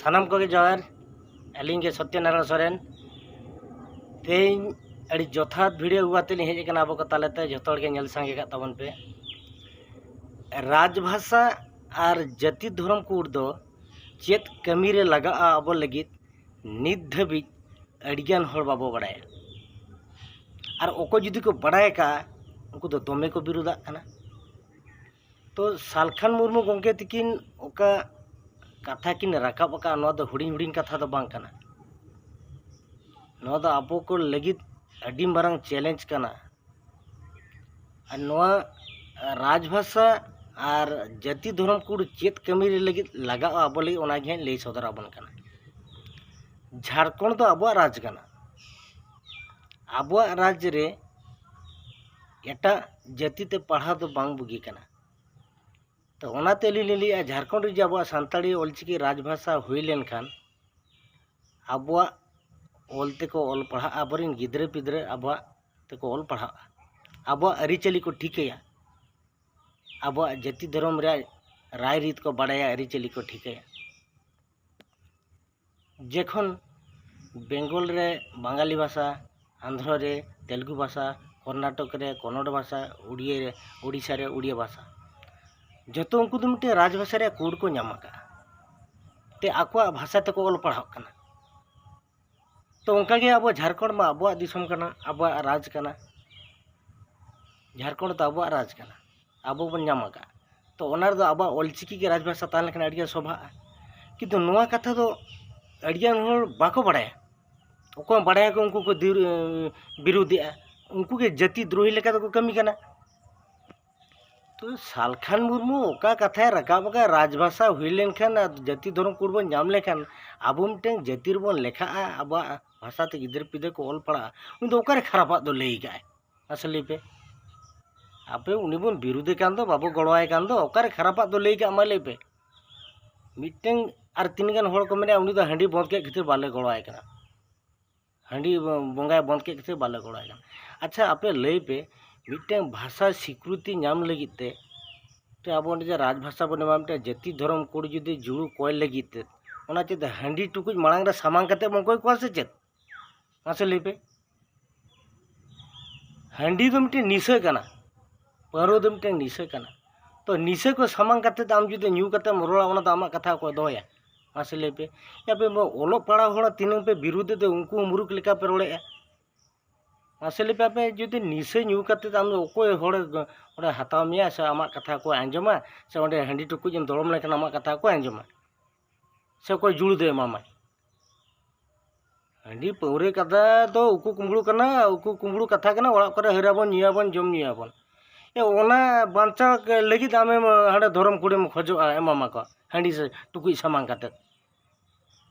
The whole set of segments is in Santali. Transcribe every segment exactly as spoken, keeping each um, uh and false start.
ᱥᱟᱱᱟᱢ ᱠᱚᱜᱮ ᱡᱚᱦᱟᱨ᱾ ᱟᱹᱞᱤᱧ ᱜᱮ ᱥᱚᱛᱭᱚᱱᱟᱨᱟᱭᱚᱱ ᱥᱚᱨᱮᱱ᱾ ᱛᱮᱦᱮᱧ ᱟᱹᱰᱤ ᱡᱚᱛᱷᱟᱛ ᱵᱷᱤᱰᱤᱭᱳ ᱟᱹᱜᱩ ᱠᱟᱛᱮ ᱞᱤᱧ ᱦᱮᱡ ᱟᱠᱟᱱᱟ ᱟᱵᱚ ᱠᱚ ᱛᱟᱞᱟᱛᱮ᱾ ᱡᱚᱛᱚ ᱦᱚᱲ ᱜᱮ ᱧᱮᱞ ᱥᱟᱸᱜᱮ ᱠᱟᱜ ᱛᱟᱵᱚᱱ ᱯᱮ᱾ ᱨᱟᱡᱽᱵᱷᱟᱥᱟ ᱟᱨ ᱡᱟᱹᱛᱤ ᱫᱷᱚᱨᱚᱢ ᱠᱳᱰ ᱫᱚ ᱪᱮᱫ ᱠᱟᱹᱢᱤ ᱨᱮ ᱞᱟᱜᱟᱜᱼᱟ ᱟᱵᱚ ᱞᱟᱹᱜᱤᱫ, ᱱᱤᱛ ᱫᱷᱟᱹᱵᱤᱡ ᱟᱹᱰᱤᱜᱟᱱ ᱦᱚᱲ ᱵᱟᱵᱚ ᱵᱟᱲᱟᱭᱟ᱾ ᱟᱨ ᱚᱠᱚᱭ ᱡᱩᱫᱤ ᱠᱚ ᱵᱟᱲᱟᱭ ᱟᱠᱟᱫᱼᱟ, ᱩᱱᱠᱩ ᱫᱚ ᱫᱚᱢᱮ ᱠᱚ ᱵᱤᱨᱳᱫᱟᱜ ᱠᱟᱱᱟ᱾ ᱛᱚ ᱥᱟᱞᱠᱷᱟᱱ ᱢᱩᱨᱢᱩ ᱜᱚᱢᱠᱮ ᱛᱤᱠᱤᱱ ᱚᱠᱟ ᱠᱟᱛᱷᱟ ᱠᱤᱱ ᱨᱟᱠᱟᱵ ᱟᱠᱟᱫᱼᱟ, ᱱᱚᱣᱟ ᱫᱚ ᱦᱩᱰᱤᱧ ᱦᱩᱰᱤᱧ ᱠᱟᱛᱷᱟ ᱫᱚ ᱵᱟᱝ ᱠᱟᱱᱟ᱾ ᱱᱚᱣᱟ ᱫᱚ ᱟᱵᱚ ᱠᱚ ᱞᱟᱹᱜᱤᱫ ᱟᱹᱰᱤ ᱢᱟᱨᱟᱝ ᱪᱮᱞᱮᱧᱡᱽ ᱠᱟᱱᱟ᱾ ᱟᱨ ᱱᱚᱣᱟ ᱨᱟᱡᱽᱵᱷᱟᱥᱟ ᱟᱨ ᱡᱟᱹᱛᱤ ᱫᱷᱚᱨᱚᱢ ᱠᱳᱰ ᱪᱮᱫ ᱠᱟᱹᱢᱤ ᱨᱮ ᱞᱟᱹᱜᱤᱫ ᱞᱟᱜᱟᱜᱼᱟ ᱟᱵᱚ ᱞᱟᱹᱜᱤᱫ, ᱚᱱᱟ ᱜᱮ ᱦᱟᱸᱜ ᱞᱟᱹᱭ ᱥᱚᱫᱚᱨ ᱟᱵᱚᱱ ᱠᱟᱱᱟ᱾ ᱡᱷᱟᱲᱠᱷᱚᱸᱰ ᱫᱚ ᱟᱵᱚᱣᱟᱜ ᱨᱟᱡᱽ ᱠᱟᱱᱟ᱾ ᱟᱵᱚᱣᱟᱜ ᱨᱟᱡᱽ ᱨᱮ ᱮᱴᱟᱜ ᱡᱟᱹᱛᱤ ᱛᱮ ᱯᱟᱲᱦᱟᱣ ᱫᱚ ᱵᱟᱝ ᱵᱩᱜᱤ ᱠᱟᱱᱟ᱾ ᱛᱚ ᱚᱱᱟᱛᱮ ᱟᱹᱞᱤᱧ ᱞᱤᱧ ᱞᱟᱹᱭᱮᱫᱼᱟ, ᱡᱷᱟᱲᱠᱷᱚᱸᱰ ᱨᱮ ᱡᱩᱫᱤ ᱟᱵᱚᱣᱟᱜ ᱥᱟᱱᱛᱟᱲᱤ ᱚᱞᱪᱤᱠᱤ ᱨᱟᱡᱽᱵᱷᱟᱥᱟ ᱦᱩᱭ ᱞᱮᱱᱠᱷᱟᱱ, ᱟᱵᱚᱣᱟᱜ ᱚᱞ ᱛᱮᱠᱚ ᱚᱞ ᱯᱟᱲᱦᱟᱜᱼᱟ, ᱟᱵᱚᱨᱮᱱ ᱜᱤᱫᱽᱨᱟᱹ ᱯᱤᱫᱽᱨᱟᱹ ᱟᱵᱚᱣᱟᱜ ᱛᱮᱠᱚ ᱚᱞ ᱯᱟᱲᱦᱟᱜᱼᱟ, ᱟᱵᱚᱣᱟᱜ ᱟᱹᱨᱤᱪᱟᱹᱞᱤ ᱠᱚ ᱴᱷᱤᱠᱟᱹᱭᱟ, ᱟᱵᱚᱣᱟᱜ ᱡᱟᱹᱛᱤ ᱫᱷᱚᱨᱚᱢ ᱨᱮᱭᱟᱜ ᱨᱟᱭᱨᱤᱛ ᱠᱚ ᱵᱟᱲᱟᱭᱟ, ᱟᱹᱨᱤᱪᱟᱹᱞᱤ ᱠᱚ ᱴᱷᱤᱠᱟᱹᱭᱟ᱾ ᱡᱚᱠᱷᱚᱱ ᱵᱮᱝᱜᱚᱞ ᱨᱮ ᱵᱟᱝᱜᱟᱞᱤ ᱵᱷᱟᱥᱟ, ᱟᱱᱫᱷᱨᱚ ᱨᱮ ᱛᱮᱞᱮᱜᱩ ᱵᱷᱟᱥᱟ, ᱠᱚᱨᱱᱟᱴᱚᱠ ᱨᱮ ᱠᱚᱱᱱᱚᱲ ᱵᱷᱟᱥᱟ, ᱩᱲᱤᱭᱟ ᱨᱮ, ᱳᱰᱤᱥᱟ ᱨᱮ ᱳᱰᱤᱭᱟ ᱵᱷᱟᱥᱟ, ᱡᱚᱛᱚ ᱩᱱᱠᱩ ᱫᱚ ᱢᱤᱫᱴᱮᱱ ᱨᱟᱡᱽ ᱵᱷᱟᱥᱟ ᱨᱮᱭᱟᱜ ᱠᱳᱰ ᱠᱚ ᱧᱟᱢ ᱟᱠᱟᱫᱼᱟ, ᱛᱮ ᱟᱠᱚᱣᱟᱜ ᱵᱷᱟᱥᱟ ᱛᱮᱠᱚ ᱚᱞ ᱯᱟᱲᱦᱟᱜ ᱠᱟᱱᱟ᱾ ᱛᱚ ᱚᱱᱠᱟᱜᱮ ᱟᱵᱚ ᱡᱷᱟᱲᱠᱷᱚᱸᱰ ᱢᱟ ᱟᱵᱚᱣᱟᱜ ᱫᱤᱥᱚᱢ ᱠᱟᱱᱟ, ᱟᱵᱚᱣᱟᱜ ᱨᱟᱡᱽ ᱠᱟᱱᱟ, ᱡᱷᱟᱲᱠᱷᱚᱸᱰ ᱫᱚ ᱟᱵᱚᱣᱟᱜ ᱨᱟᱡᱽ ᱠᱟᱱᱟ, ᱟᱵᱚ ᱵᱚᱱ ᱧᱟᱢ ᱟᱠᱟᱫᱼᱟ᱾ ᱛᱚ ᱚᱱᱟ ᱨᱮᱫᱚ ᱟᱵᱚᱣᱟᱜ ᱚᱞᱪᱤᱠᱤ ᱜᱮ ᱨᱟᱡᱽᱵᱷᱟᱥᱟ ᱛᱟᱦᱮᱸ ᱞᱮᱱᱠᱷᱟᱱ ᱟᱹᱰᱤᱜᱟᱱ ᱥᱚᱵᱷᱟᱜᱼᱟ᱾ ᱠᱤᱱᱛᱩ ᱱᱚᱣᱟ ᱠᱟᱛᱷᱟ ᱫᱚ ᱟᱹᱰᱤᱜᱟᱱ ᱦᱚᱲ ᱵᱟᱠᱚ ᱵᱟᱲᱟᱭᱟ᱾ ᱚᱠᱚᱭ ᱵᱟᱲᱟᱭᱟᱠᱚ ᱩᱱᱠᱩ ᱠᱚ ᱫᱤᱨ-, ᱵᱤᱨᱳᱫᱮᱜᱼᱟ, ᱩᱱᱠᱩ ᱜᱮ ᱡᱟᱹᱛᱤ ᱫᱨᱳᱦᱤ ᱞᱮᱠᱟ ᱫᱚᱠᱚ ᱠᱟᱹᱢᱤ ᱠᱟᱱᱟ᱾ ᱛᱚ ᱥᱟᱞᱠᱷᱟᱱ ᱢᱩᱨᱢᱩ ᱚᱠᱟ ᱠᱟᱛᱷᱟᱭ ᱨᱟᱠᱟᱵ ᱟᱠᱟᱫ, ᱨᱟᱡᱽᱵᱷᱟᱥᱟ ᱦᱩᱭ ᱞᱮᱱᱠᱷᱟᱱ ᱟᱨ ᱡᱟᱹᱛᱤ ᱫᱷᱚᱨᱚᱢ ᱠᱳᱰ ᱵᱚᱱ ᱧᱟᱢ ᱞᱮᱠᱷᱟᱱ ᱟᱵᱚ ᱢᱤᱫᱴᱮᱱ ᱡᱟᱹᱛᱤ ᱨᱮᱵᱚᱱ ᱞᱮᱠᱷᱟᱜᱼᱟ, ᱟᱵᱚᱣᱟᱜ ᱵᱷᱟᱥᱟ ᱛᱮ ᱜᱤᱫᱟᱹᱨ ᱯᱤᱫᱟᱹᱨ ᱠᱚ ᱚᱞ ᱯᱟᱲᱦᱟᱜᱼᱟ, ᱩᱱᱤ ᱫᱚ ᱚᱠᱟᱨᱮ ᱠᱷᱟᱨᱟᱯᱟᱜ ᱫᱚ ᱞᱟᱹᱭ ᱟᱠᱟᱫᱼᱟᱭ? ᱢᱟᱥᱮ ᱞᱟᱹᱭ ᱯᱮ᱾ ᱟᱯᱮ ᱩᱱᱤ ᱵᱚᱱ ᱵᱤᱨᱩᱫᱷᱮ ᱠᱟᱱ ᱫᱚ, ᱵᱟᱵᱚ ᱜᱚᱲᱚᱣᱟᱭ ᱠᱟᱱ ᱫᱚ, ᱚᱠᱟᱨᱮ ᱠᱷᱟᱨᱟᱯᱟᱜ ᱫᱚ ᱞᱟᱹᱭ ᱠᱟᱜ, ᱢᱟ ᱞᱟᱹᱭ ᱯᱮ᱾ ᱢᱤᱫᱴᱮᱱ ᱟᱨ ᱛᱤᱱᱟᱹᱜ ᱜᱟᱱ ᱦᱚᱲ ᱠᱚ ᱢᱮᱱᱟ, ᱩᱱᱤ ᱫᱚ ᱦᱟᱺᱰᱤ ᱵᱚᱸᱫᱽ ᱠᱮᱫ ᱠᱷᱟᱹᱛᱤᱨ ᱵᱟᱞᱮ ᱜᱚᱲᱚᱣᱟᱭ ᱠᱟᱱᱟ, ᱦᱟᱺᱰᱤ ᱵᱚᱸᱜᱟᱭ ᱵᱚᱸᱫᱽ ᱠᱮᱫ ᱠᱷᱟᱹᱛᱤᱨ ᱵᱟᱞᱮ ᱜᱚᱲᱚᱣᱟᱭ ᱠᱟᱱᱟ᱾ ᱟᱪᱪᱷᱟ, ᱟᱯᱮ ᱞᱟᱹᱭ ᱯᱮ, ᱢᱤᱫᱴᱮᱱ ᱵᱷᱟᱥᱟ ᱥᱤᱠᱨᱤᱛᱤ ᱧᱟᱢ ᱞᱟᱹᱜᱤᱫ ᱛᱮ, ᱛᱮ ᱟᱵᱚ ᱚᱸᱰᱮ ᱡᱮ ᱨᱟᱡᱽᱵᱷᱟᱥᱟ ᱵᱚᱱ ᱮᱢᱟ, ᱢᱤᱫᱴᱮᱱ ᱡᱟᱹᱛᱤ ᱫᱷᱚᱨᱚᱢ ᱠᱳᱰ ᱡᱩᱫᱤ ᱡᱩᱲᱩ ᱠᱚᱭ ᱞᱟᱹᱜᱤᱫ ᱛᱮ, ᱚᱱᱟ ᱪᱮᱫ ᱦᱟᱺᱰᱤ ᱴᱩᱠᱩᱡ ᱢᱟᱲᱟᱝ ᱨᱮ ᱥᱟᱢᱟᱝ ᱠᱟᱛᱮ ᱵᱚᱱ ᱠᱚᱭ ᱠᱚᱣᱟ ᱥᱮ ᱪᱮᱫ? ᱢᱟᱥᱮ ᱞᱟᱹᱭ ᱯᱮ᱾ ᱦᱟᱺᱰᱤ ᱫᱚ ᱢᱤᱫᱴᱮᱱ ᱱᱤᱥᱟᱹ ᱠᱟᱱᱟ, ᱯᱟᱹᱣᱨᱟᱹ ᱫᱚ ᱢᱤᱫᱴᱮᱱ ᱱᱤᱥᱟᱹ ᱠᱟᱱᱟ᱾ ᱛᱚ ᱱᱤᱥᱟᱹ ᱠᱚ ᱥᱟᱢᱟᱝ ᱠᱟᱛᱮ ᱟᱢ ᱡᱩᱫᱤ ᱧᱩ ᱠᱟᱛᱮᱢ ᱨᱚᱲᱟ, ᱚᱱᱟ ᱫᱚ ᱟᱢᱟᱜ ᱠᱟᱛᱷᱟ ᱚᱠᱚᱭ ᱫᱚᱦᱚᱭᱟ? ᱢᱟᱥᱮ ᱞᱟᱹᱭ ᱯᱮ᱾ ᱟᱯᱮ ᱚᱞᱚᱜ ᱯᱟᱲᱦᱟᱣ ᱦᱚᱲ ᱛᱤᱱᱟᱹᱝ ᱯᱮ ᱵᱤᱨᱩᱫᱷ ᱮᱫ ᱫᱚ, ᱩᱱᱠᱩ ᱦᱚᱸ ᱢᱩᱨᱩᱠ ᱞᱮᱠᱟ ᱯᱮ ᱨᱚᱲᱮᱫᱼᱟ᱾ ᱢᱟᱥᱮ ᱞᱟᱹᱭ ᱯᱮ, ᱟᱯᱮ ᱡᱩᱫᱤ ᱱᱤᱥᱟᱹ ᱧᱩ ᱠᱟᱛᱮ ᱟᱢ ᱫᱚ ᱚᱠᱚᱭ ᱦᱚᱲ ᱚᱸᱰᱮ ᱦᱟᱛᱟᱣ ᱢᱮᱭᱟ ᱥᱮ ᱟᱢᱟᱜ ᱠᱟᱛᱷᱟ ᱠᱚ ᱟᱸᱡᱚᱢᱟ? ᱥᱮ ᱚᱸᱰᱮ ᱦᱟᱺᱰᱤ ᱴᱩᱠᱩᱡ ᱮᱢ ᱫᱚᱲᱚᱢ ᱞᱮᱠᱷᱟᱱ ᱟᱢᱟᱜ ᱠᱟᱛᱷᱟ ᱠᱚ ᱟᱸᱡᱚᱢᱟ? ᱥᱮ ᱚᱠᱚᱭ ᱡᱩᱲᱩ ᱫᱚᱭ ᱮᱢᱟᱢᱟ? ᱦᱟᱺᱰᱤ ᱯᱟᱹᱣᱨᱟᱹ ᱠᱟᱛᱷᱟ ᱫᱚ ᱩᱠᱩ ᱠᱩᱢᱵᱽᱲᱩ ᱠᱟᱱᱟ, ᱩᱠᱩ ᱠᱩᱢᱵᱽᱲᱩ ᱠᱟᱛᱷᱟ ᱠᱟᱱᱟ᱾ ᱚᱲᱟᱜ ᱠᱚᱨᱮ ᱦᱟᱹᱨᱟᱵᱚᱱ, ᱧᱩᱭᱟᱵᱚᱱ, ᱡᱚᱢ ᱧᱩᱭᱟᱵᱚᱱ᱾ ᱮ, ᱚᱱᱟ ᱵᱟᱧᱪᱟᱣ ᱞᱟᱹᱜᱤᱫ ᱟᱢᱮᱢ ᱦᱟᱸᱰᱮ ᱫᱷᱚᱨᱚᱢ ᱠᱩᱲᱤᱢ ᱠᱷᱚᱡᱚᱜᱼᱟ, ᱮᱢᱟᱢᱟᱠᱚ ᱦᱟᱺᱰᱤ ᱥᱮ ᱴᱩᱠᱩᱡ ᱥᱟᱢᱟᱝ ᱠᱟᱛᱮ᱾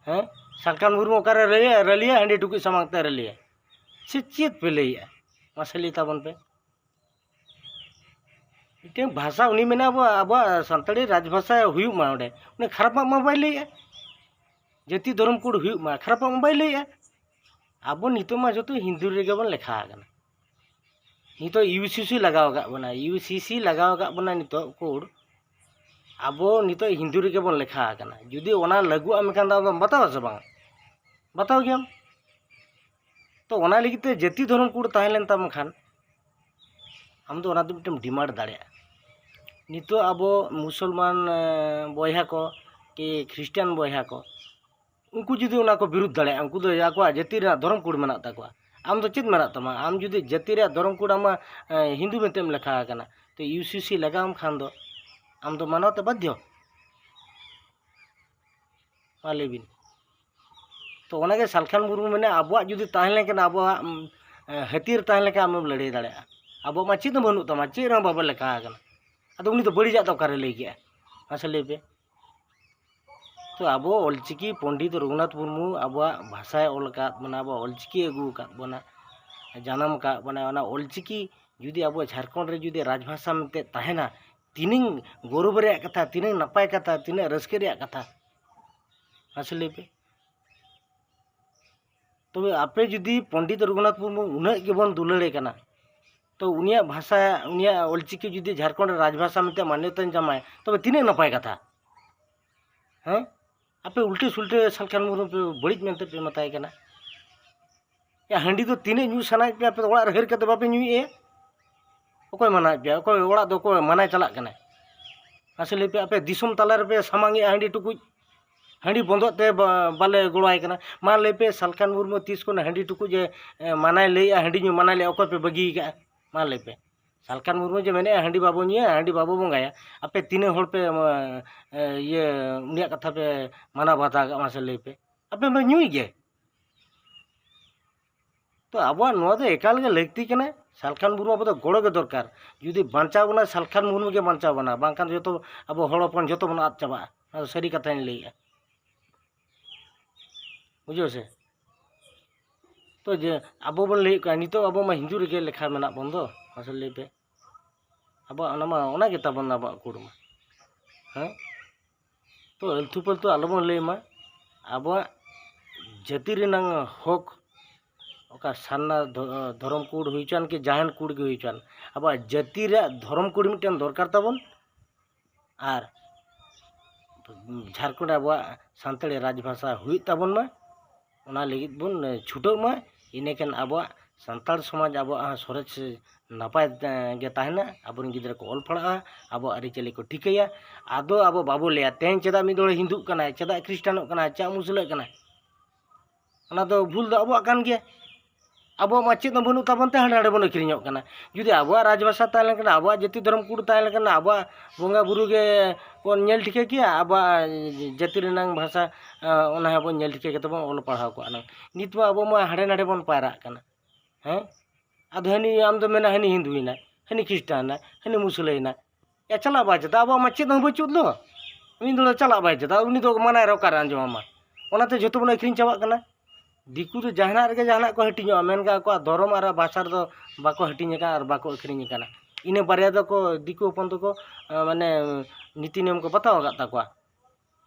ᱦᱮᱸ? ᱥᱟᱞᱠᱷᱟᱱ ᱢᱩᱨᱢᱩ ᱚᱠᱟᱨᱮ ᱨᱟᱹᱞᱤᱭᱟ, ᱨᱟᱹᱞᱤᱭᱟ ᱦᱟᱺᱰᱤ ᱴᱩᱠᱩᱡ ᱥᱟᱢᱟᱝ ᱛᱮ ᱨᱟᱹᱞᱤᱭᱟ᱾ ᱥᱮ ᱪᱮᱫ ᱯᱮ ᱞᱟᱹᱭᱮᱜᱼᱟ? ᱢᱟᱥᱮ ᱞᱟᱹᱭ ᱛᱟᱵᱚᱱ ᱯᱮ᱾ ᱢᱤᱫᱴᱮᱱ ᱵᱷᱟᱥᱟ ᱩᱱᱤ ᱢᱮᱱᱟ ᱟᱵᱚ, ᱟᱵᱚᱣᱟᱜ ᱥᱟᱱᱛᱟᱲᱤ ᱨᱟᱡᱽ ᱵᱷᱟᱥᱟ ᱦᱩᱭᱩᱜ ᱢᱟ ᱚᱸᱰᱮ, ᱩᱱᱤ ᱠᱷᱟᱨᱟᱯᱟᱜ ᱢᱟ ᱵᱟᱭ ᱞᱟᱹᱭᱮᱜᱼᱟ᱾ ᱡᱟᱹᱛᱤ ᱫᱷᱚᱨᱚᱢ ᱠᱳᱰ ᱦᱩᱭᱩᱜ ᱢᱟ, ᱠᱷᱟᱨᱟᱯᱟᱜ ᱢᱟ ᱵᱟᱭ ᱞᱟᱹᱭᱮᱜᱼᱟ᱾ ᱟᱵᱚ ᱱᱤᱛᱚᱜ ᱢᱟ ᱡᱚᱛᱚ ᱦᱤᱱᱫᱩ ᱨᱮᱜᱮ ᱵᱚᱱ ᱞᱮᱠᱷᱟ ᱟᱠᱟᱱᱟ᱾ ᱱᱤᱛᱚᱜ ᱤᱭᱩ ᱥᱤ ᱥᱤ ᱞᱟᱜᱟᱣ ᱟᱠᱟᱫ ᱵᱚᱱᱟ, ᱤᱭᱩ ᱥᱤ ᱥᱤ ᱞᱟᱜᱟᱣ ᱟᱠᱟᱫ ᱵᱚᱱᱟ ᱱᱤᱛᱚᱜ ᱠᱳᱰ᱾ ᱟᱵᱚ ᱱᱤᱛᱚᱜ ᱦᱤᱱᱫᱩ ᱨᱮᱜᱮ ᱵᱚᱱ ᱞᱮᱠᱷᱟ ᱟᱠᱟᱱᱟ᱾ ᱡᱩᱫᱤ ᱚᱱᱟ ᱞᱟᱹᱜᱩᱜᱼᱟ ᱢᱮᱱᱠᱷᱟᱱ ᱫᱚ ᱟᱢᱫᱚᱢ ᱵᱟᱛᱟᱣᱟ ᱥᱮ ᱵᱟᱝ? ᱵᱟᱛᱟᱣ ᱜᱮᱭᱟᱢ᱾ ᱛᱚ ᱚᱱᱟ ᱞᱟᱹᱜᱤᱫ ᱛᱮ ᱡᱟᱹᱛᱤ ᱫᱷᱚᱨᱚᱢ ᱠᱳᱰ ᱛᱟᱦᱮᱸ ᱞᱮᱱ ᱛᱟᱢ ᱠᱷᱟᱱ, ᱟᱢ ᱫᱚ ᱚᱱᱟ ᱫᱚ ᱢᱤᱫᱴᱮᱱ ᱰᱤᱢᱟᱱᱰ ᱫᱟᱲᱮᱭᱟᱜᱼᱟ᱾ ᱱᱤᱛᱚᱜ ᱟᱵᱚ ᱢᱩᱥᱚᱞᱢᱟᱱ, ᱮ, ᱵᱚᱭᱦᱟ ᱠᱚ ᱠᱤ ᱠᱷᱨᱤᱥᱴᱟᱱ ᱵᱚᱭᱦᱟ ᱠᱚ, ᱩᱱᱠᱩ ᱡᱩᱫᱤ ᱚᱱᱟ ᱠᱚ ᱵᱤᱨᱩᱫᱷ ᱫᱟᱲᱮᱭᱟᱜᱼᱟ, ᱩᱱᱠᱩ ᱫᱚ ᱟᱠᱚᱣᱟᱜ ᱡᱟᱹᱛᱤ ᱨᱮᱱᱟᱜ ᱫᱷᱚᱨᱚᱢ ᱠᱳᱰ ᱢᱮᱱᱟᱜ ᱛᱟᱠᱚᱣᱟ᱾ ᱟᱢ ᱫᱚ ᱪᱮᱫ ᱢᱮᱱᱟᱜ ᱛᱟᱢᱟ? ᱟᱢ ᱡᱩᱫᱤ ᱡᱟᱹᱛᱤ ᱨᱮᱭᱟᱜ ᱫᱷᱚᱨᱚᱢ ᱠᱳᱰ ᱟᱢᱟᱜ, ᱮ, ᱦᱤᱱᱫᱩ ᱢᱮᱱᱛᱮᱢ ᱞᱮᱠᱷᱟ ᱟᱠᱟᱱᱟ, ᱛᱚ ᱤᱭᱩ ᱥᱤ ᱥᱤ ᱞᱟᱜᱟᱣᱟᱢ ᱠᱷᱟᱱ ᱫᱚ ᱟᱢ ᱫᱚ ᱢᱟᱱᱟᱣ ᱛᱮ ᱵᱟᱫᱽᱫᱷᱚ᱾ ᱢᱟ ᱞᱟᱹᱭ ᱵᱤᱱ᱾ ᱛᱚ ᱚᱱᱟᱜᱮ ᱥᱟᱞᱠᱷᱟᱱ ᱢᱩᱨᱢᱩ ᱢᱮᱱᱟ, ᱟᱵᱚᱣᱟᱜ ᱡᱩᱫᱤ ᱛᱟᱦᱮᱸ ᱞᱮᱱᱠᱷᱟᱱ ᱟᱵᱚᱣᱟᱜ, ᱩᱢ, ᱮ, ᱦᱟᱹᱛᱭᱟᱹᱨ ᱛᱟᱦᱮᱸ ᱞᱮᱱᱠᱷᱟᱱ ᱟᱢᱮᱢ ᱞᱟᱹᱲᱦᱟᱹᱭ ᱫᱟᱲᱮᱭᱟᱜᱼᱟ᱾ ᱟᱵᱚᱣᱟᱜ ᱢᱟ ᱪᱮᱫ ᱦᱚᱸ ᱵᱟᱹᱱᱩᱜ ᱛᱟᱢᱟ, ᱪᱮᱫ ᱨᱮᱦᱚᱸ ᱵᱟᱵᱚ ᱞᱮᱠᱷᱟ ᱟᱠᱟᱱᱟ᱾ ᱟᱫᱚ ᱩᱱᱤ ᱫᱚ ᱵᱟᱹᱲᱤᱡᱟᱜ ᱫᱚ ᱚᱠᱟᱨᱮ ᱞᱟᱹᱭ ᱠᱮᱜᱼᱟ? ᱢᱟᱥᱮ ᱞᱟᱹᱭ ᱯᱮ᱾ ᱛᱚ ᱟᱵᱚ ᱚᱞᱪᱤᱠᱤ ᱯᱚᱱᱰᱤᱛ ᱨᱚᱜᱷᱩᱱᱟᱛᱷ ᱢᱩᱨᱢᱩ ᱟᱵᱚᱣᱟᱜ ᱵᱷᱟᱥᱟᱭ ᱚᱞ ᱟᱠᱟᱫ ᱵᱚᱱᱟ, ᱟᱵᱚᱣᱟᱜ ᱚᱞᱪᱤᱠᱤ ᱟᱹᱜᱩ ᱟᱠᱟᱫ ᱵᱚᱱᱟ, ᱡᱟᱱᱟᱢ ᱟᱠᱟᱫ ᱵᱚᱱᱟ, ᱚᱱᱟ ᱚᱞᱪᱤᱠᱤ ᱡᱩᱫᱤ ᱟᱵᱚ ᱡᱷᱟᱲᱠᱷᱚᱸᱰ ᱨᱮ ᱡᱩᱫᱤ ᱨᱟᱡᱽᱵᱷᱟᱥᱟ ᱢᱮᱱᱛᱮ ᱛᱟᱦᱮᱱᱟ, ᱛᱤᱱᱟᱹᱝ ᱜᱚᱨᱚᱵᱽ ᱨᱮᱭᱟᱜ ᱠᱟᱛᱷᱟ, ᱛᱤᱱᱟᱹᱝ ᱱᱟᱯᱟᱭ ᱠᱟᱛᱷᱟ, ᱛᱤᱱᱟᱹᱜ ᱨᱟᱹᱥᱠᱟᱹ ᱨᱮᱭᱟᱜ ᱠᱟᱛᱷᱟ᱾ ᱢᱟᱥᱮ ᱞᱟᱹᱭ ᱯᱮ᱾ ᱛᱚᱵᱮ ᱟᱯᱮ ᱡᱩᱫᱤ ᱯᱚᱱᱰᱤᱛ ᱨᱚᱜᱷᱩᱱᱟᱛᱷ ᱢᱩᱨᱢᱩ ᱩᱱᱟᱹᱜ ᱜᱮᱵᱚᱱ ᱫᱩᱞᱟᱹᱲᱮ ᱠᱟᱱᱟ, ᱛᱚ ᱩᱱᱤᱭᱟᱜ ᱵᱷᱟᱥᱟ, ᱩᱱᱤᱭᱟᱜ ᱚᱞᱪᱤᱠᱤ ᱡᱩᱫᱤ ᱡᱷᱟᱲᱠᱷᱚᱸᱰ ᱨᱮ ᱨᱟᱡᱽᱵᱷᱟᱥᱟ ᱢᱮᱱᱛᱮ ᱢᱟᱱᱭᱚᱛᱟᱧ ᱧᱟᱢᱟᱭ, ᱛᱚᱵᱮ ᱛᱤᱱᱟᱹᱜ ᱱᱟᱯᱟᱭ ᱠᱟᱛᱷᱟ᱾ ᱦᱮᱸ? ᱟᱯᱮ ᱩᱞᱴᱟᱹ ᱥᱩᱞᱴᱟᱹ ᱥᱟᱞᱠᱷᱟᱱ ᱢᱩᱨᱢᱩ ᱯᱮ ᱵᱟᱹᱲᱤᱡ ᱢᱮᱱᱛᱮ ᱯᱮ ᱢᱮᱛᱟᱭ ᱠᱟᱱᱟ᱾ ᱭᱟ, ᱦᱟᱺᱰᱤ ᱫᱚ ᱛᱤᱱᱟᱹᱜ ᱧᱩ ᱥᱟᱱᱟᱭᱮᱫ ᱯᱮᱭᱟ, ᱟᱯᱮ ᱫᱚ ᱚᱲᱟᱜ ᱨᱮ ᱦᱟᱹᱨ ᱠᱟᱛᱮ ᱵᱟᱯᱮ ᱧᱩᱭᱮᱫᱼᱟ? ᱚᱠᱚᱭ ᱢᱟᱱᱟᱭᱮᱫ ᱯᱮᱭᱟ? ᱚᱠᱚᱭ ᱚᱲᱟᱜ ᱫᱚ ᱚᱠᱚᱭ ᱢᱟᱱᱟᱭ ᱪᱟᱞᱟᱜ ᱠᱟᱱᱟᱭ? ᱢᱟᱥᱮ ᱞᱟᱹᱭ ᱯᱮ, ᱟᱯᱮ ᱫᱤᱥᱚᱢ ᱛᱟᱞᱟ ᱨᱮᱯᱮ ᱥᱟᱢᱟᱝᱮᱜᱼᱟ ᱦᱟᱺᱰᱤ ᱴᱩᱠᱩᱡ, ᱦᱟᱺᱰᱤ ᱵᱚᱱᱫᱚᱜ ᱛᱮ ᱵᱟ-, ᱵᱟᱞᱮ ᱜᱚᱲᱚᱣᱟᱭ ᱠᱟᱱᱟ᱾ ᱢᱟ ᱞᱟᱹᱭ ᱯᱮ, ᱥᱟᱞᱠᱷᱟᱱ ᱢᱩᱨᱢᱩ ᱛᱤᱥ ᱠᱷᱚᱱ ᱦᱟᱺᱰᱤ ᱴᱩᱠᱩᱡ ᱮ, ᱮ, ᱢᱟᱱᱟᱭ ᱞᱟᱹᱭᱮᱜᱼᱟ, ᱦᱟᱺᱰᱤ ᱧᱩ ᱢᱟᱱᱟᱭ ᱞᱟᱹᱭᱮᱜᱼᱟ, ᱚᱠᱚᱭ ᱯᱮ ᱵᱟᱹᱜᱤ ᱠᱟᱜᱼᱟ? ᱢᱟ ᱞᱟᱹᱭ ᱯᱮ, ᱥᱟᱞᱠᱷᱟᱱ ᱢᱩᱨᱢᱩ ᱡᱮ ᱢᱮᱱᱮᱜᱼᱟ ᱦᱟᱺᱰᱤ ᱵᱟᱵᱚ ᱧᱩᱭᱟ, ᱦᱟᱺᱰᱤ ᱵᱟᱵᱚ ᱵᱚᱸᱜᱟᱭᱟ, ᱟᱯᱮ ᱛᱤᱱᱟᱹᱜ ᱦᱚᱲ ᱯᱮ, ᱮ, ᱤᱭᱟᱹ, ᱩᱱᱤᱭᱟᱜ ᱠᱟᱛᱷᱟ ᱯᱮ ᱢᱟᱱᱟᱣ ᱵᱟᱛᱟᱣ ᱠᱟᱜᱼᱟ? ᱢᱟᱥᱮ ᱞᱟᱹᱭ ᱯᱮ, ᱟᱯᱮ ᱯᱮ ᱧᱩᱭ ᱜᱮ᱾ ᱛᱚ ᱟᱵᱚᱣᱟᱜ ᱱᱚᱣᱟ ᱫᱚ ᱮᱠᱟᱞ ᱜᱮ ᱞᱟᱹᱠᱛᱤ ᱠᱟᱱᱟ᱾ ᱥᱟᱞᱠᱷᱟᱱ ᱢᱩᱨᱢᱩ ᱟᱵᱚ ᱫᱚ ᱜᱚᱲᱚ ᱜᱮ ᱫᱚᱨᱠᱟᱨ᱾ ᱡᱩᱫᱤ ᱵᱟᱧᱪᱟᱣ ᱵᱚᱱᱟ, ᱥᱟᱞᱠᱷᱟᱱ ᱢᱩᱨᱢᱩ ᱜᱮ ᱵᱟᱧᱪᱟᱣ ᱵᱚᱱᱟ, ᱵᱟᱝᱠᱷᱟᱱ ᱡᱚᱛᱚ ᱟᱵᱚ ᱦᱚᱲ ᱦᱚᱯᱚᱱ ᱡᱚᱛᱚ ᱵᱚᱱ ᱟᱫ ᱪᱟᱵᱟᱜᱼᱟ᱾ ᱱᱚᱣᱟ ᱫᱚ ᱥᱟᱹᱨᱤ ᱠᱟᱛᱷᱟᱧ ᱞᱟᱹᱭᱮᱜᱼᱟ᱾ ᱵᱩᱡᱷᱟᱹᱣ ᱥᱮ? ᱛᱚ ᱡᱮ ᱟᱵᱚ ᱵᱚᱱ ᱞᱟᱹᱭᱮᱫ ᱠᱟᱱ, ᱱᱤᱛᱚᱜ ᱟᱵᱚ ᱢᱟ ᱦᱤᱱᱫᱩ ᱨᱮᱜᱮ ᱞᱮᱠᱷᱟ ᱢᱮᱱᱟᱜ ᱵᱚᱱ ᱫᱚ, ᱢᱟᱥᱮ ᱞᱟᱹᱭ ᱯᱮ᱾ ᱟᱵᱚᱣᱟᱜ ᱚᱱᱟ ᱢᱟ, ᱚᱱᱟ ᱜᱮ ᱛᱟᱵᱚᱱ ᱟᱵᱚᱣᱟᱜ ᱠᱳᱰ ᱢᱟ᱾ ᱦᱮᱸ? ᱛᱚ ᱟᱹᱞᱛᱩ ᱯᱟᱹᱞᱛᱩ ᱟᱞᱚ ᱵᱚᱱ ᱞᱟᱹᱭ ᱢᱟ᱾ ᱟᱵᱚᱣᱟᱜ ᱡᱟᱹᱛᱤ ᱨᱮᱱᱟᱝ ᱦᱚᱠ, ᱚᱠᱟ ᱥᱟᱨᱱᱟ ᱫᱷᱚ-, ᱫᱷᱚᱨᱚᱢ ᱠᱳᱰ ᱦᱩᱭ ᱦᱚᱪᱚᱣᱟᱱ ᱠᱤ ᱡᱟᱦᱟᱱ ᱠᱳᱰ ᱜᱮ ᱦᱩᱭ ᱦᱚᱪᱚᱣᱟᱱ, ᱟᱵᱚᱣᱟᱜ ᱡᱟᱹᱛᱤ ᱨᱮᱭᱟᱜ ᱫᱷᱚᱨᱚᱢ ᱠᱳᱰ ᱢᱤᱫᱴᱮᱱ ᱫᱚᱨᱠᱟᱨ ᱛᱟᱵᱚᱱ᱾ ᱟᱨ ᱡᱷᱟᱲᱠᱷᱚᱸᱰ ᱨᱮ ᱟᱵᱚᱣᱟᱜ ᱥᱟᱱᱛᱟᱲᱤ ᱨᱟᱡᱽᱵᱷᱟᱥᱟ ᱦᱩᱭᱩᱜ ᱛᱟᱵᱚᱱ ᱢᱟ, ᱚᱱᱟ ᱞᱟᱹᱜᱤᱫ ᱵᱚᱱ ᱪᱷᱩᱴᱟᱹᱜ ᱢᱟ᱾ ᱤᱱᱟᱹᱠᱷᱟᱱ ᱟᱵᱚᱣᱟᱜ ᱥᱟᱱᱛᱟᱲ ᱥᱚᱢᱟᱡᱽ ᱟᱵᱚᱣᱟᱜ ᱦᱚᱸ ᱥᱚᱨᱮᱥ ᱱᱟᱯᱟᱭ, ᱮ, ᱜᱮ ᱛᱟᱦᱮᱱᱟ᱾ ᱟᱵᱚᱨᱮᱱ ᱜᱤᱫᱽᱨᱟᱹ ᱠᱚ ᱚᱞ ᱯᱟᱲᱦᱟᱜᱼᱟ, ᱟᱵᱚᱣᱟᱜ ᱟᱹᱨᱤᱪᱟᱹᱞᱤ ᱠᱚ ᱴᱷᱤᱠᱟᱹᱭᱟ᱾ ᱟᱫᱚ ᱟᱵᱚ ᱵᱟᱵᱚ ᱞᱟᱹᱭᱟ, "ᱛᱮᱦᱮᱧ ᱪᱮᱫᱟᱜ ᱢᱤᱫ ᱦᱚᱲ ᱦᱤᱱᱫᱩᱜ ᱠᱟᱱᱟᱭ, ᱪᱮᱫᱟᱜ ᱠᱷᱨᱤᱥᱴᱟᱱᱚᱜ ᱠᱟᱱᱟᱭ, ᱪᱮᱫᱟᱜ ᱢᱩᱥᱞᱟᱹᱜ ᱠᱟᱱᱟᱭ?" ᱚᱱᱟ ᱫᱚ ᱵᱷᱩᱞ ᱫᱚ ᱟᱵᱚᱣᱟᱜ ᱠᱟᱱ ᱜᱮᱭᱟ᱾ ᱟᱵᱚᱣᱟᱜ ᱢᱟ ᱪᱮᱫ ᱦᱚᱸ ᱵᱟᱹᱱᱩᱜ ᱛᱟᱵᱚᱱ ᱛᱮ ᱦᱟᱸᱰᱮ ᱱᱟᱰᱮ ᱵᱚᱱ ᱟᱹᱠᱷᱨᱤᱧᱚᱜ ᱠᱟᱱᱟ᱾ ᱡᱩᱫᱤ ᱟᱵᱚᱣᱟᱜ ᱨᱟᱡᱽᱵᱷᱟᱥᱟ ᱛᱟᱦᱮᱸ ᱞᱮᱱᱠᱷᱟᱱ, ᱟᱵᱚᱣᱟᱜ ᱡᱟᱹᱛᱤ ᱫᱷᱚᱨᱚᱢ ᱠᱳᱰ ᱛᱟᱦᱮᱸ ᱞᱮᱱᱠᱷᱟᱱ, ᱟᱵᱚᱣᱟᱜ ᱵᱚᱸᱜᱟ ᱵᱩᱨᱩ ᱜᱮ ᱵᱚᱱ ᱧᱮᱞ ᱴᱷᱤᱠᱟᱹ ᱠᱮᱭᱟ, ᱟᱵᱚᱣᱟᱜ ᱡᱟᱹᱛᱤ ᱨᱮᱱᱟᱝ ᱵᱷᱟᱥᱟ, ᱚᱱᱟ ᱦᱚᱸ ᱵᱚᱱ ᱧᱮᱞ ᱴᱷᱤᱠᱟᱹ ᱠᱟᱛᱮ ᱵᱚᱱ ᱚᱞ ᱯᱟᱲᱦᱟᱣ ᱠᱚᱜᱼᱟ ᱱᱟᱝ᱾ ᱱᱤᱛ ᱢᱟ ᱟᱵᱚ ᱢᱟ ᱦᱟᱸᱰᱮ ᱱᱟᱰᱮ ᱵᱚᱱ ᱯᱟᱭᱨᱟᱜ ᱠᱟᱱᱟ᱾ ᱦᱮᱸ? ᱟᱫᱚ ᱦᱟᱹᱱᱤ, ᱟᱢ ᱫᱚ ᱢᱮᱱᱟ ᱦᱟᱹᱱᱤ ᱦᱤᱱᱫᱩᱭᱮᱱᱟ, ᱦᱟᱹᱱᱤ ᱠᱷᱨᱤᱥᱴᱟᱱᱮᱱᱟ, ᱦᱟᱹᱱᱤ ᱢᱩᱥᱞᱟᱹᱭᱮᱱᱟ᱾ ᱭᱟ, ᱪᱟᱞᱟᱜ ᱵᱟᱭ ᱪᱮᱫᱟ? ᱟᱵᱚᱣᱟᱜ ᱢᱟ ᱪᱮᱫ ᱦᱚᱸ ᱵᱟᱹᱪᱩᱜ ᱫᱚ᱾ ᱩᱱᱤ ᱫᱚ ᱪᱟᱞᱟᱜ ᱵᱟᱭ ᱪᱮᱫᱟ? ᱩᱱᱤ ᱫᱚ ᱢᱟᱱᱟᱭ ᱨᱮ ᱚᱠᱟᱨᱮ ᱟᱸᱡᱚᱢᱟᱢᱟ? ᱚᱱᱟᱛᱮ ᱡᱷᱚᱛᱚ ᱵᱚᱱ ᱟᱹᱠᱷᱨᱤᱧ ᱪᱟᱵᱟᱜ ᱠᱟᱱᱟ᱾ ᱫᱤᱠᱩ ᱫᱚ ᱡᱟᱦᱟᱱᱟᱜ ᱨᱮᱜᱮ ᱡᱟᱦᱟᱱᱟᱜ ᱠᱚ ᱦᱟᱹᱴᱤᱧᱚᱜᱼᱟ, ᱢᱮᱱᱠᱷᱟᱱ ᱟᱠᱚᱣᱟᱜ ᱫᱷᱚᱨᱚᱢ ᱟᱨ ᱵᱷᱟᱥᱟ ᱨᱮᱫᱚ ᱵᱟᱠᱚ ᱦᱟᱹᱴᱤᱧ ᱟᱠᱟᱱᱟ ᱟᱨ ᱵᱟᱠᱚ ᱟᱹᱠᱷᱨᱤᱧ ᱟᱠᱟᱱᱟ᱾ ᱤᱱᱟᱹ ᱵᱟᱨᱭᱟ ᱫᱚᱠᱚ, ᱫᱤᱠᱩ ᱦᱚᱯᱚᱱ ᱫᱚᱠᱚ, ᱟᱸ, ᱢᱟᱱᱮ, ᱱᱤᱛᱤ ᱱᱤᱭᱚᱢ ᱠᱚ ᱵᱟᱛᱟᱣ ᱟᱠᱟᱫ ᱛᱟᱠᱚᱣᱟ᱾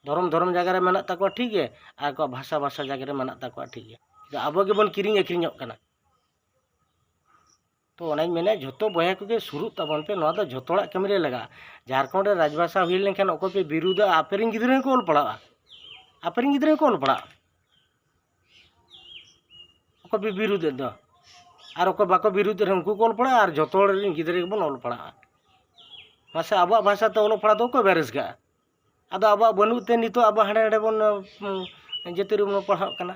ᱫᱷᱚᱨᱚᱢ, ᱫᱷᱚᱨᱚᱢ ᱡᱟᱭᱜᱟ ᱨᱮ ᱢᱮᱱᱟᱜ ᱛᱟᱠᱚᱣᱟ, ᱴᱷᱤᱠ ᱜᱮ, ᱟᱨ ᱟᱠᱚᱣᱟᱜ ᱵᱷᱟᱥᱟ, ᱵᱷᱟᱥᱟ ᱡᱟᱭᱜᱟ ᱨᱮ ᱢᱮᱱᱟᱜ ᱛᱟᱠᱚᱣᱟ, ᱴᱷᱤᱠ ᱜᱮ᱾ ᱟᱵᱚ ᱜᱮᱵᱚᱱ ᱠᱤᱨᱤᱧ ᱟᱹᱠᱷᱨᱤᱧᱚᱜ ᱠᱟᱱᱟ᱾ ᱛᱚ ᱚᱱᱟᱧ ᱢᱮᱱᱟ, ᱡᱷᱚᱛᱚ ᱵᱚᱭᱦᱟ ᱠᱚᱜᱮ ᱥᱩᱨᱩᱜ ᱛᱟᱵᱚᱱ ᱯᱮ, ᱱᱚᱣᱟ ᱫᱚ ᱡᱷᱚᱛᱚ ᱦᱚᱲᱟᱜ ᱠᱟᱹᱢᱤ ᱨᱮ ᱞᱟᱜᱟᱜᱼᱟ᱾ ᱡᱷᱟᱲᱠᱷᱚᱸᱰ ᱨᱮ ᱨᱟᱡᱽᱵᱷᱟᱥᱟ ᱦᱩᱭ ᱞᱮᱱᱠᱷᱟᱱ ᱚᱠᱚᱭ ᱯᱮ ᱵᱤᱨᱩᱫᱟ? ᱟᱯᱮ ᱨᱮᱱ ᱜᱤᱫᱽᱨᱟᱹ ᱦᱚᱸᱠᱚ ᱚᱞ ᱯᱟᱲᱦᱟᱜᱼᱟ᱾ ᱟᱯᱮ ᱨᱮᱱ ᱜᱤᱫᱽᱨᱟᱹ ᱜᱮᱠᱚ ᱚᱞ ᱯᱟᱲᱦᱟᱜ᱾ ᱚᱠᱚᱭ ᱯᱮ ᱵᱤᱨᱩᱫᱷ ᱮᱫ ᱫᱚ? ᱟᱨ ᱚᱠᱚᱭ ᱵᱟᱠᱚ ᱵᱤᱨᱩᱫᱷ ᱨᱮᱦᱚᱸ ᱩᱱᱠᱩ ᱠᱚ ᱚᱞ ᱯᱟᱲᱦᱟᱜᱼᱟ, ᱟᱨ ᱡᱚᱛᱚ ᱦᱚᱲ ᱨᱮᱱ ᱜᱤᱫᱽᱨᱟᱹ ᱜᱮᱵᱚᱱ ᱚᱞ ᱯᱟᱲᱦᱟᱜᱼᱟ᱾ ᱢᱟᱥᱮ, ᱟᱵᱚᱣᱟᱜ ᱵᱷᱟᱥᱟ ᱛᱮ ᱚᱞᱚᱜ ᱯᱟᱲᱦᱟᱜ ᱫᱚ ᱚᱠᱚᱭ ᱵᱟᱭ ᱨᱟᱹᱥᱠᱟᱹᱜᱼᱟ? ᱟᱫᱚ ᱟᱵᱚᱣᱟᱜ ᱵᱟᱹᱱᱩᱜ ᱛᱮ ᱱᱤᱛᱚᱜ ᱟᱵᱚ ᱦᱟᱸᱰᱮ ᱱᱟᱰᱮ ᱵᱚᱱ, ᱩᱸ, ᱡᱟᱹᱛᱤ ᱨᱮᱵᱚᱱ ᱯᱟᱲᱦᱟᱜ ᱠᱟᱱᱟ᱾